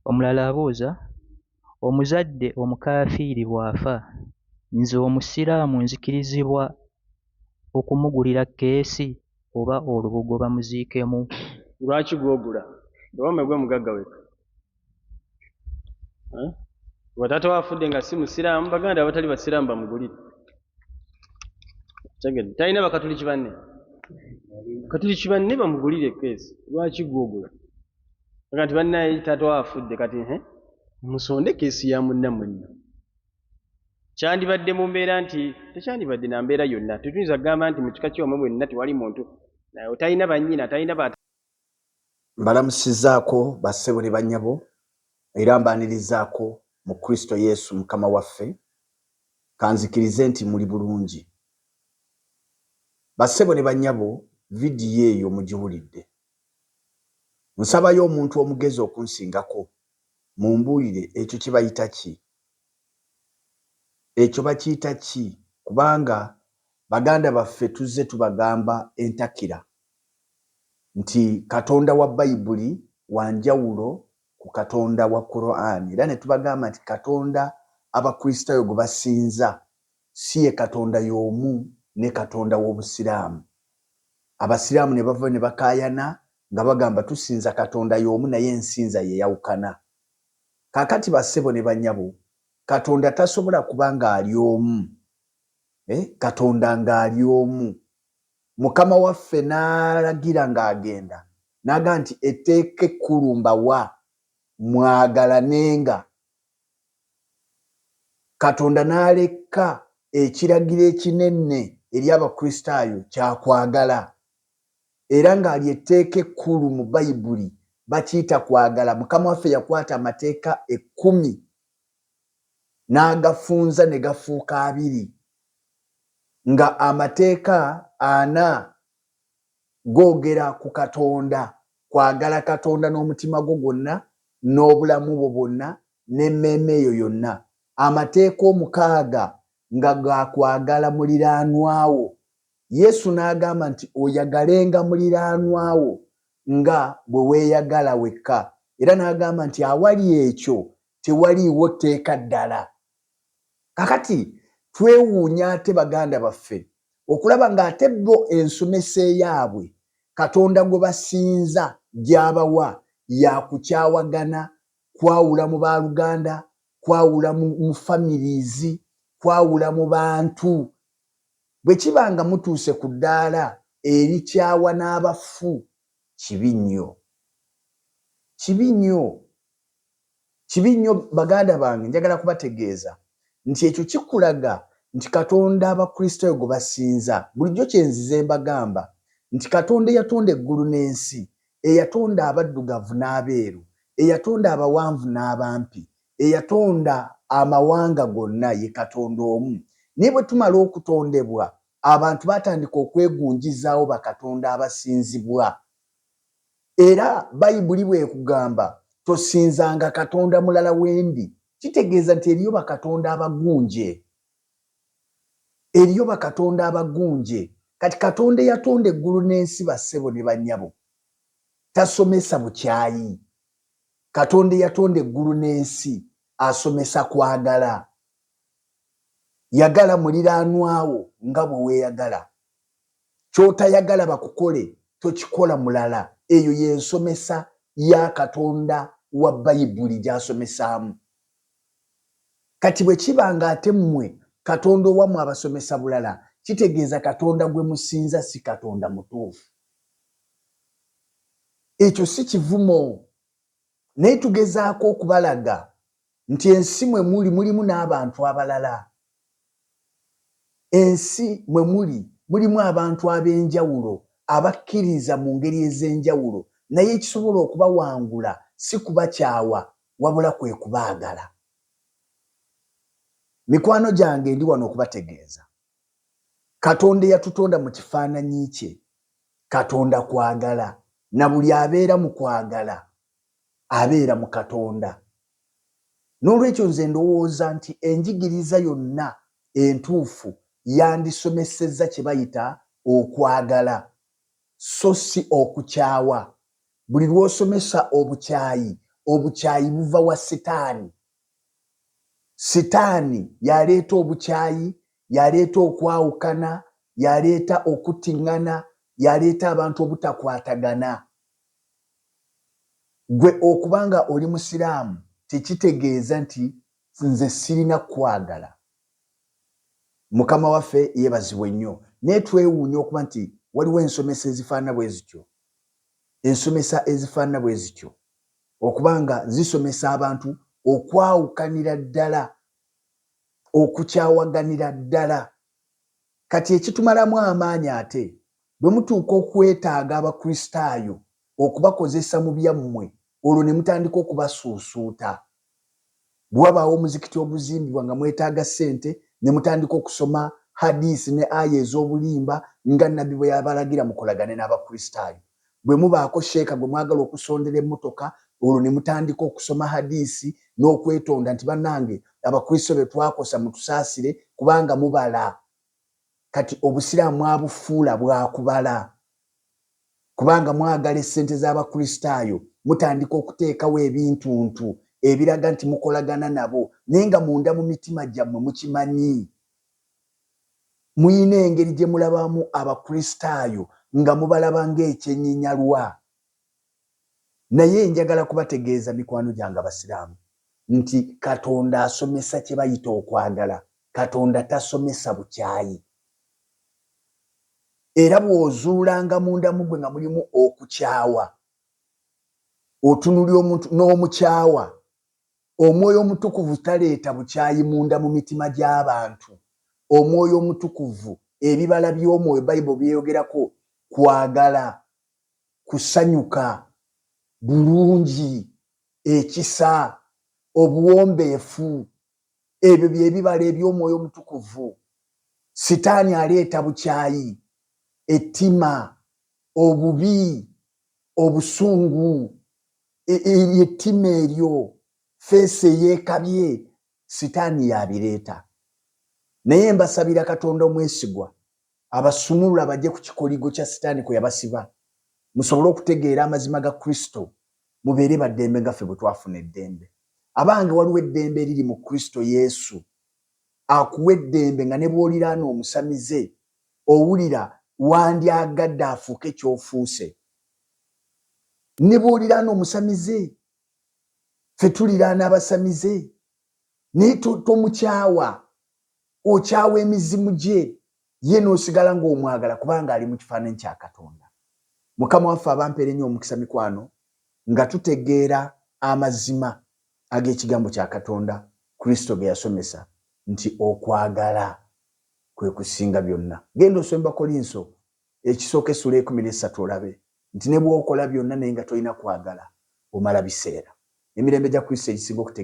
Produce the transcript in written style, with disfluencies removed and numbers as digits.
Omulala abuuza, Omuzadde omukaafiiri bw'afa, nze Omusiraamu nzikirizibwa okumugulira kkeesi oba olubugo bamuziikemu? Lwaki gw'ogula? Ewamwe gwe mugagga wekka? Eh? Bw'aba taata wo afudde nga si Musiraamu, baganda abatali Basiraamu bamugulire. Tegedde. Talina Bakatuliki banne? Katuliki banne bamugulire ekkeesi. Lwaki gw'ogula? Aga nti bannaye taata wo afudde kati he musonde keesi ya munnammwe nno. Kyandibadde mu mbeera nti tekyandibadde na mbeera yonna. Tetuyinza kugamba nti mu kika kye wammwe mwenna tewali muntu talina bannyina talina ba Mbalamusizzaako bassebo ne bannyabo era mbaanirizaako mu Kristo Yesu Mukama waffe. Kanzikirize nti muli bulungi. Bassebo ne bannyabo vidiyo eyo mugiwulidde. Nsabayo omuntu omugezi okunsingako mumbuulire ekyo kyebayita ki? Ekyo bakiyita ki kubanga baganda baffe tuzze tubagamba entakira nti Katonda wa Bayibuli wa njawulo ku Katonda wa Quran era ne tubagamba nti Katonda Abakristaayo gwe basinza si ye Katonda y'omu ne Katonda w'Obusiraamu. Abasiraamu ne bava ne bakaayana nga bagamba tusinza Katonda y'omu naye ensinza ye eyawukana. Kaakati bassebo ne bannyabo, Katonda tasobola kuba ng'ali omu, eh, Katonda ng'ali omu. Mukama waffe n'alagira ng'agenda, n'agamba nti etteeka ekkulu mbawa, mwagalanenga. Katonda n'alekka ekiragiro ekinenne eri Abakristaayo kya kwagala. Era nga lye tteeka ekkulu mu Bayibuli, bakiyita kwagala. Mukama waffe yakwata amateeka ekkumi n'agafunza ne gafuuka abiri, nga amateeka ana googera ku Katonda, kwagala Katonda n'omutima gwo gwonna, n'obulamu bwo bwonna, n'emmeeme yo yonna. Amateeka omukaaga nga ga kwagala muliraanwa wo. Yesu n'agamba nti, Oyagalenga muliraanwa wo nga bwe weeyagala wekka. Era n'agamba nti, Awali ekyo tewaliiwo tteeka ddala. Kaakati twewuunya ate baganda baffe okulaba ng'ate bo ensomesa eyaabwe Katonda gwe basinza gy'abawa ya kukyawagana, kwawula mu baaluganda, kwawula mu, mu families, kwawula mu bantu. Bwe kiba nga mutuuse ku ddaala erikyawa n'abafu, kibi nnyo. Kibi nnyo. Kibi nnyo baganda bange njagala kubategeeza nti ekyo kikulaga nti Katonda Abakristaayo gwe basinza bulijjo kye nzize mbagamba nti Katonda eyatonda eggulu n'ensi, eyatonda abaddugavu n'abeeru, eyatonda abawanvu n'abampi, eyatonda amawanga gonna ye Katonda omu. Naye bwe tumala okutondebwa abantu batandika okwegunjizaawo bakatonda abasinzibwa. Era Bayibuli bw'ekugamba tosinzanga katonda mulala wendi, kitegeeza nti eriyo bakatonda abagunje. Eriyo bakatonda abagunje. Kati Katonda eyatonda eggulu n'ensi bassebo ne bannyabo tasomesa bukyayi. Katonda eyatonda eggulu n'ensi asomesa kwagala. Yagala muliraanwa wo nga bwe weeyagala. Ky'otayagala bakukole tokikola mulala. Eyo y'ensomesa ya Katonda wa Bayibuli gy'asomesaamu. Kati bwe kiba ng'ate mmwe Katonda owammwe abasomesa bulala, kitegeeza Katonda gwe musinza si Katonda mutuufu. Ekyo si kivumo, naye tugezaako okubalaga nti ensi mwe muli mulimu n'abantu abalala. Ensi mwe muli mulimu abantu ab'enjawulo abakkiriza mu ngeri ez'enjawulo naye ekisobola okubawangula si kubakyawa wabula kwe kubaagala. Mikwano gyange ndi wano okubategeeza Katonda eyatutonda mu kifaananyi kye, Katonda kwagala na buli abeera mu kwagala abeera mu Katonda. N'olwekyo nze ndowooza nti enjigiriza yonna entuufu yandisomesezza kye bayita okwagala so si okukyawa. Buli lw'osomesa obukyayi Obukyayi buva wa Sitaani. Sitaani yaleeta obukyayi, yaleeta okwawukana, yaleeta okuttiŋŋana, yaleeta abantu obutakwatagana. Gwe okuba nga oli Musiraamu tekitegeeza nti nze sirina kukwagala. Mukama waffe yeebazibwe nnyo. Naye twewuunya okuba nti waliwo ensomesa ezifaanana bwe zityo, ensomesa ezifaanana bwe zityo, okuba nga zisomesa abantu okwawukanira ddala, okukyawaganira ddala. Kati ekitumalamu amaanyi ate, bwe mutuuka okwetaaga Abakristaayo okubakozesa mu byammwe, olwo ne mutandika okubasuusuuta. Bwe wabaawo omuzikiti oguzimbibwa nga mwetaaga ssente, ne mutandika okusoma hadiisi ne aya ez'obulimba nga Nabbi bwe yabalagira mukolagane n'Abakristaayo. Bwe mubaako sheeka gwe mwagala okusondera emmotoka, olwo ne mutandika okusoma hadiisi n'okwetonda nti bannange Abakristo be twakosa mutusaasire kubanga mubala. Kati Obusiraamu mwabufuula bwakubala kubanga mwagala essente z'Abakristaayo, mutandika okuteekawo ebintuntu ebiraga nti mukolagana nabo, naye nga munda mu mitima gyammwe mukimanyi. Muyina engeri gye mulabamu Abakristaayo nga mubalaba ng'ekyenyinyalwa. Naye njagala kubategeeza mikwano gyange Abasiraamu nti Katonda asomesa kye bayita okwagala. Katonda tasomesa bukyayi. Era bw'ozuulanga munda mu ggwe nga mulimu okukyawa, otunulira omuntu n'omukyawa, Omwoyo Omutukuvu taleeta bukyayi munda mu mitima gy'abantu. Omwoyo Omutukuvu, ebibala by'Omwoyo Bayibuli byeyogerako, kwagala, kusanyuka, bulungi, ekisa, obuwombeefu. Ebyo bye bibala eby'Omwoyo Omutukuvu. Sitaani aleeta bukyayi, ettima, obubi, obusungu, ettima eryo, feesi eyeekabye, Sitaani y'abireeta. Naye mbasabira Katonda omwesigwa abasumulule abagye ku kikoligo kya Sitaani kwe yabasiba, musobole okutegeera amazima ga Kristo, mubeere ba ddembe nga ffe bwe twafuna eddembe. Abange, waliwo eddembe eriri mu Kristo Yesu. Akuwa eddembe nga ne bw'oliraana omusamize, owulira wandyagadde afuuke ky'ofuuse. Ne bw'oliraana omusamize, ffe tuliraana abasamize, naye tomukyawa. Okyawa emizimu gye, ye n'osigala ng'omwagala kubanga ali mu kifaananyi kya Katonda. Mukama waffe abampeere nnyo omukisa mikwano, nga tutegeera amazima ag'ekigambo kya Katonda Kristo ge yasomesa nti okwagala kwe kusinga byonna. Genda osome Bakolinso ekisooka essula 13 olabe nti ne bw'okola byonna naye nga tolina kwagala omala biseera. Emirembe gya Kristo egisinga okutegeera.